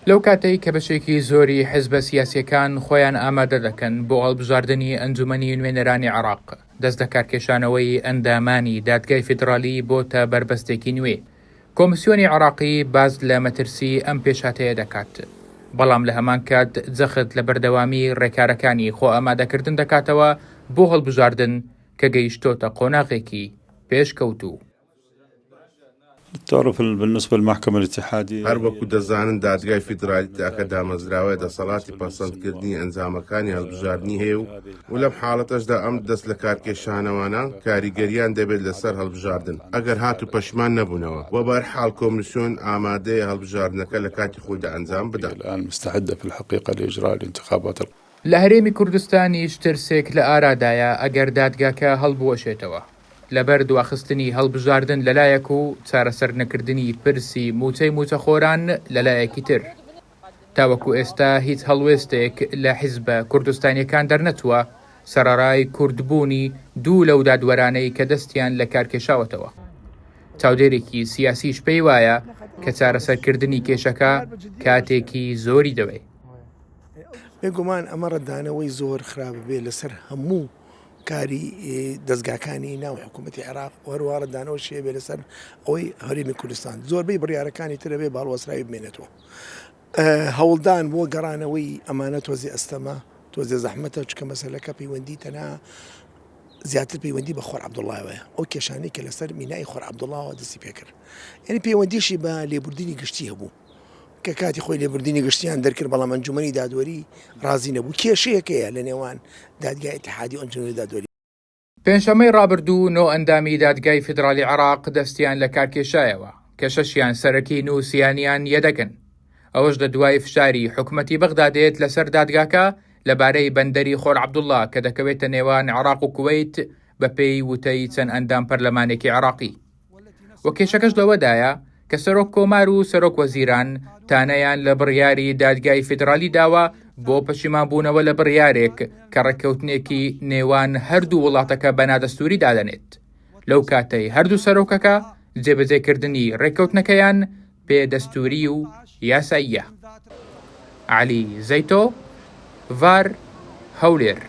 لەو کاتەی کە بەشێکی زۆری حزبە سیاسییەکان خۆیان ئامادە دەکەن بۆ هەڵبژاردنی ئەنجومەنی نوێنەرانی عێراق، دەست لەکارکێشانەوەی ئەندامانی دادگای فیدرالی بۆتە بەربەستێکی نوێ. کۆمسیۆنی عێراقی باس لە مەترسی ئەم پێشهاتەیە دەکات، بەڵام لە هەمان کات جەخت لە بەردەوامی ڕێکارەکانی خۆئامادەکردن دەکاتەوە بۆ هەڵبژاردن کە گەیشتۆتە قۆناغێکی پێشکەوتوو. هەر وەکو دەزانن دادگای فیدرالی تاکە دامەزراوەیە دەسەڵاتی پەسەندکردنی ئەنجامەکانی هەڵبژاردنی هەیە و و لەم حاڵەتەشدا ئەم دەست لەکارکێشانەوانە کاریگەریان دەبێت لەسەر هەڵبژاردن ئەگەر هاتوو پەشیمان نەبوونەوە و بەهەرحاڵ کۆمیسیۆن ئامادەیە هەڵبژاردنەکە لە کاتی خۆیدا ئەنجام بدات. لە هەرێمی کوردستانیش ترسێک لە ئارادایە ئەگەر دادگاکە هەڵبوەشێتەوە لەبەر دواخستنی هەڵبژاردن لەلایەک و چارەسەرنەکردنی پرسی مووچەی مووچەخۆران لەلایەکی تر. تاوەکو ئێستا هیچ هەڵوێستێک لە حیزبە کوردستانییەکان دەرنەچووە، سەرەڕای کوردبوونی دوو لەو دادوەرانەی کە دەستیان لە کارکێشاوەتەوە. چاودێرێکی سیاسیش پێی وایە کە چارەسەرکردنی کێشەکە کاتێکی زۆری دەوێ. بێگومان ئەمە ڕەتدانەوەی زۆر خراپ بێ لەسەر هەموو کاری دەزگاکانی ناو حکوومەتی عێراق و هەروەها ڕەتدانەوەشی هەبێ لەسەر ئەوەی هەرێمی کوردستان زۆربەی بڕیارەکانی تر ئەبێ باڵوەسراوی بمێنێتەوە. هەوڵدان بۆ گەڕانەوەی ئەمانە تۆزێ ئەستەمە، تۆزێ زەحمەتە، چونکە مەسەلەکە پەیوەندی تەنها زیاتر پەیوەندی بە خۆر عەبدوڵڵاوەیە، ئەو کێشانەی کە لەسەر مینای خۆر عەبدوڵڵاوە دەستی پێکرد، یعنی پەیوەندیشی بە لێبوردنی گشتی هەبوو. کە کاتی خۆی لێبوردنی گشتیان دەرکرد، بەڵام ئەنجومەنی دادوەری ڕازی نەبوو. کێشەیەک هەیە لە نێوان دادگای ئیتیحادی و ئەنجومەنی دادوەری. پێنجشەممەی ڕابردوو نۆ ئەندامی دادگای فیدراڵی عێراق دەستیان لە کارکێشایەوە، کە شەشیان سەرەکین و سیانیان یەدەگن. ئەوەش لە دوای فشاری حکومەتی بەغدا دێت لەسەر دادگاکە لەبارەی بەندەری خۆر عەبدوڵڵا کە دەکەوێتە نێوان عێراق و کوەیت بەپێی وتەی چەند ئەندام پەرلەمانێکی عێراقی. و کێشەکەش لەوەدایە کە سەرۆک کۆمار و سەرۆک وەزیران تانەیان لە بڕیاری دادگای فیدرالی داوە بۆ پەشیمانبوونەوە لە بڕیارێک کە ڕێککەوتنێکی نێوان هەردوو وڵاتەکە بە نادەستوری دادەنێت لەو کاتەی هەردوو سەرۆکەکە جێبەجێکردنی ڕێککەوتنەکەیان پێ دەستوری و یاساییە. عەلی زەیتۆ، ڤار، هەولێر.